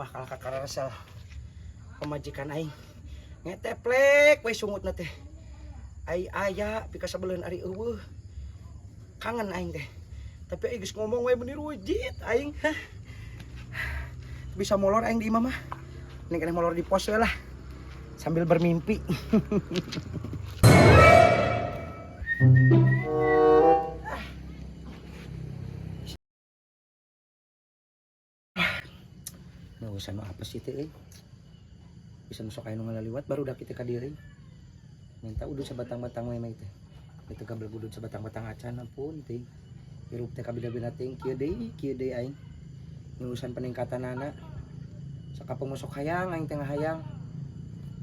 Imah kalah ka kararesel. Pamajikan aing ngeteplek we sungutna teh. Ai aya pikasebeleun ari euweuh. Kangen aing teh. Tapi aing geus ngomong we beunir wujit aing. Hah. Bisa molor aing di imah mah. Ini keneh molor di pos we lah. Sambil bermimpi. Nah, urusan nu apa sih teh euy? Bisa masuk aya nu ngalaliwat baru udah kita ka dieu euy. Minta udud sabatang-batang we mah teh. Itu kabel udud sabatang-batang acan ampun ting. Hirup teh kabida-bida ting kieu deui aing. Urusan peningkatan anak. Sakapeng masuk hayang aing teh ngahayang.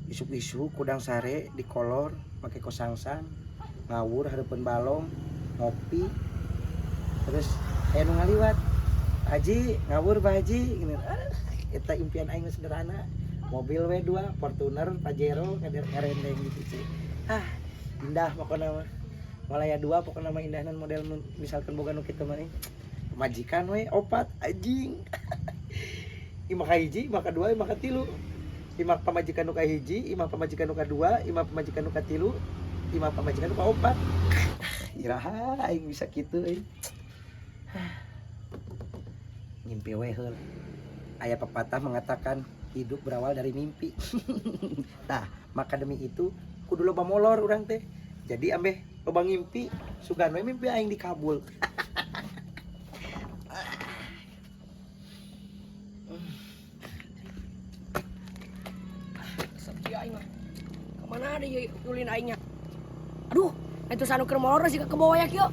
Isuk-isuk kudang sare di kolor make kosangsang ngawur hareupeun balong ngopi terus aya nu ngaliwat Haji ngawur Pak Haji gini. Ah, eta impian aing sederhana mobil W2 Fortuner Pajero ngarendeng gitu sih. Ah, indah pokoknya mah. Malaya 2 pokoknya mah indahnan model misalkan boga nu kitu mah pamajikan we opat anjing. Imah ka hiji, imah ka dua, imah ka tilu. Imah pamajikan nu ka hiji, imah pamajikan nu ka dua, imah pamajikan nu ka tilu, imah pamajikan nu ka opat. Iraha aing bisa kitu euy. Ngimpi we heul. Aya pepatah mengatakan hidup berawal dari mimpi. Nah, maka demi itu kudu loba molor urang teh. Jadi ambeh loba ngimpi, sugan we mimpi aing dikabul. Sepi aing mah. Kemana ada ieu ulin aingnya? Aduh, itu sanu keur molor sih ke bawah ya kieu.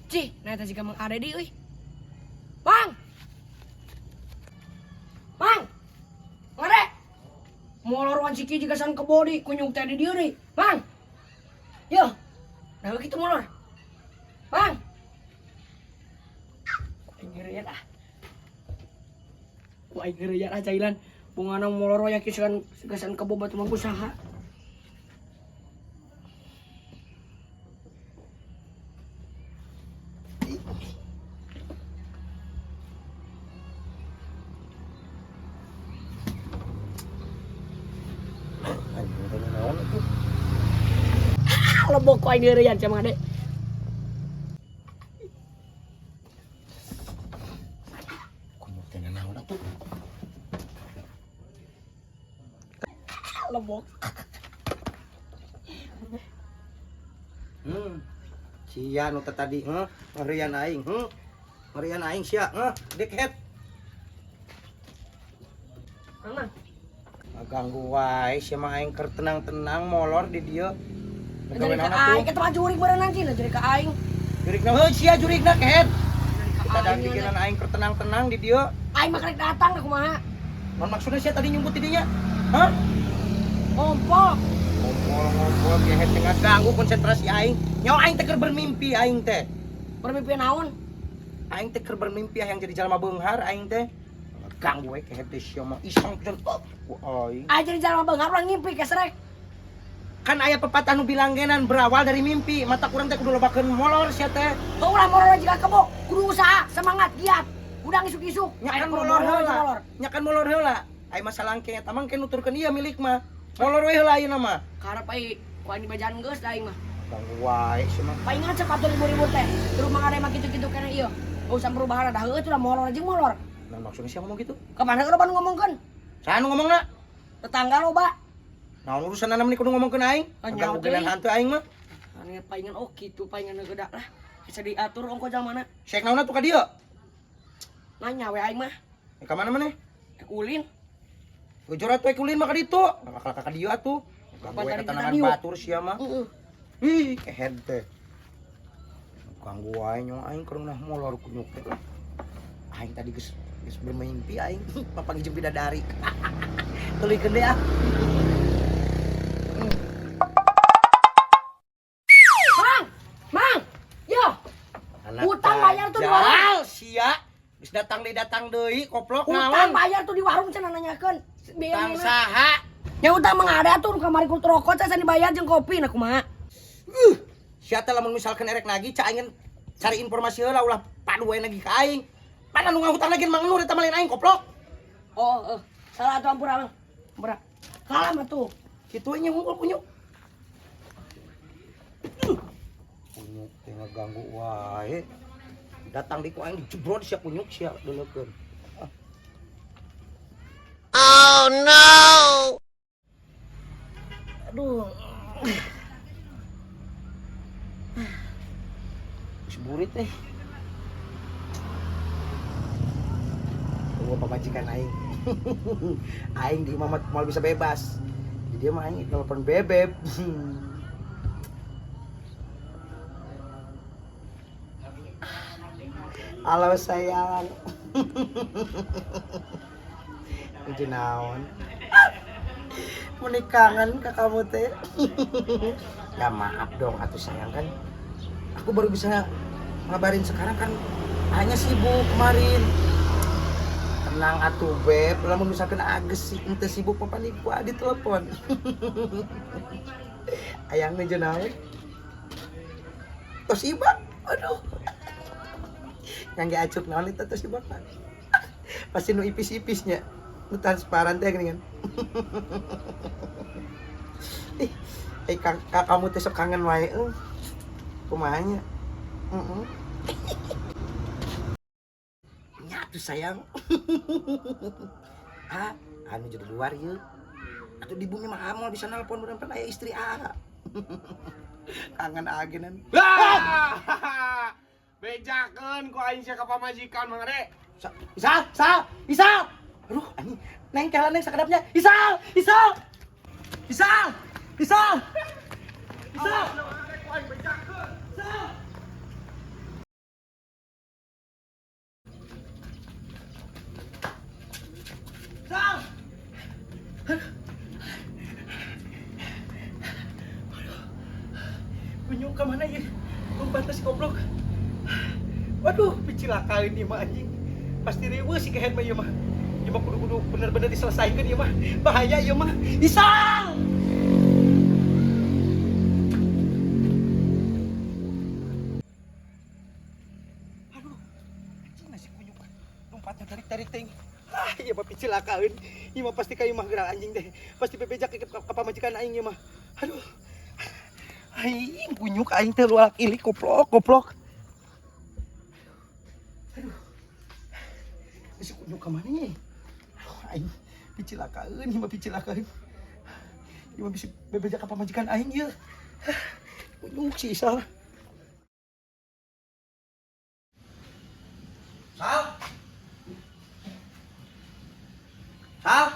Cih, nah eta jika Mang Aredi euy. Mang. Mang. Ngare. Molor wan siki jiga san kebo di kunyung teh di dieu deui. Mang. Yo. Nah gitu molor. Bang. Ku aing ngeureuyat ah. Ku aing ngeureuyat ah cailan. Bungana molor we kisan gasan kebo batu mah usaha. Anjing teh naon atuh? Lebok ku aing ngeureuyat sia Mang Ade. Kunyuk teh naon atuh? Lebok. Sia nu teh tadi, heuh, ngerian aing, heuh. Ngerian aing sia, heuh, dickhead. Mang. Ganggu wae sia mah aing keur tenang-tenang molor di dieu. Jadi ka aing eta mah jurig berenang cina jadi ka aing. Jurigna heuh sia jurigna kehed. Jadi ka Kita dan aing. bikinan aing keur tenang-tenang di dieu. Aing mah karek datang da kumaha. Non maksudnya sia tadi nyumput di dinya? Hah? Ngompol. Ngompol-ngompol kehed teh ganggu konsentrasi aing. Nyawa aing teh keur bermimpi aing teh. Bermimpi naon? Aing teh keur bermimpi yang jadi jalma beunghar aing teh. Ganggu we kehed teh sia mah iseng pisan. Oh, ku aing. Aing jadi jalma beunghar urang ngimpi kesrek. Kan aya pepatah nu bilanggenan berawal dari mimpi, mata kurang teh kudu lobakeun molor sia teh. Heuh ulah molor jiga kebo, kudu usaha, semangat, giat. Udah isuk-isuk. Nya kan Aing molor heula. molor. Nya kan molor heula. Ai masalah engke eta mah engke nuturkeun ieu milik mah. Molor we heula ayeuna mah. Karep ai ku aing dibajaan geus da aing mah. Ganggu wae sia mah. Palingan cek atuh ribu-ribu teh. Terus Mang Ade mah kitu-kitu keneh ieu. Urusan perubahan ada heueuh tuh molor aja molor. Nah maksudnya sia ngomong gitu? Kapan heueuh loba nu ngomongkeun? Saha nu ngomongna? Tetangga loba. Naon urusan meni kudu ngomongkeun aing? Ah, Ganggu nyawa genan teuing. hantu aing mah. Ane palingan oh kitu palingan geda lah. Bisa diatur ongko jalmana. Sek naonna tuh ka dieu? Nanya we aing mah. Ka mana maneh? Ek ulin. Gejor atuh ek ulin mah ka ditu. Bakal ka dieu atuh. Ganggu we tadi ketenangan dieu. batur sia mah. Heeh. Ih, kehed teh. Ganggu wae nyawa aing keur nah molor kunyuk teh lah. Aing tadi geus geus bermimpi aing papanggih jeung bidadari. Tuluykeun deui ah. Mang, Mang. Yo, Anak Utang bayar tuh di warung. dajjal, sia. Geus datang deui koplok utang naon? bayar tuh di warung cenah nanyakeun. Utang saha? Nya utang mah ada tuh nu kamari ku rokok can dibayar jeung kopi nah kumaha? Sia teh lamun misalkan erek nagih cak aing cari informasi heula ulah padu wae nagih ka aing. Mana nu ngahutang lagi Mang Nur eta mah lain aing koplok. Oh, salah atuh ampura Mang. Ampura. Kalah mah tuh. Kitu nya hungkul kunyuk. Kunyuk teh ngaganggu wae. Datang di ku aing dijebrot sia kunyuk sia deuleukeun. Oh no. Aduh. Geus burit teh. Tunggu pamajikan aing. Aing di imah mah moal bisa bebas. Di dia mah aing telepon bebeb. Halo sayang. Nuju naon? Meni kangen ke kamu teh. Ya maaf dong atuh sayang kan. Aku baru bisa ngabarin sekarang kan hanya sibuk kemarin. Tenang atuh beb, lamun misalkan ages sih ente sibuk papa niku di telepon. Ayang nuju naon? Tos ibak. Aduh. Ngangge acuk naon eta tos ibak mah. Pasti nu ipis-ipisnya. Nu transparan teh geuningan. Ih, kamu teh sok kangen wae euy. Kumaha nya? Heeh. Nya atuh sayang. Ah, anu jadi luar ieu. Atuh di bumi mah moal bisa nelpon urang pan aya istri ah. Kangen agenan. Bejakeun ku aing sia ka pamajikan Mang Ade. Isal, Isal, Isal. Aduh, anjing. Neng jalan neng sakedapnya. Isal, Isal. Isal, Isal. Isal. Isal. Isal. Aduh. Aduh. Kunyuk ke mana ya? Lompat si goblok. Waduh, picilakaeun ieu mah anjing. Pasti riweuh si kehed mah ieu mah. Ieu mah kudu-kudu bener-bener diselesaikan ieu mah. Bahaya ieu mah. Isal! Aduh, anjing nasi kunyuk. Lompatnya tarik-tarik ting. Ah, ieu mah picilakaeun. Ieu mah pasti ka ieu mah geura anjing teh. Pasti bebejak ka pamajikan aing ieu mah. Aduh. Aing kunyuk aing teh luak ilik koplok koplok. Aduh. Nasi kunyuk ka mana nya? Aduh, aing picilakaeun, ieu mah picilakaeun. Ieu mah bisi bebejak ka pamajikan aing ieu. Kunyuk si Isal. Sal. Sal.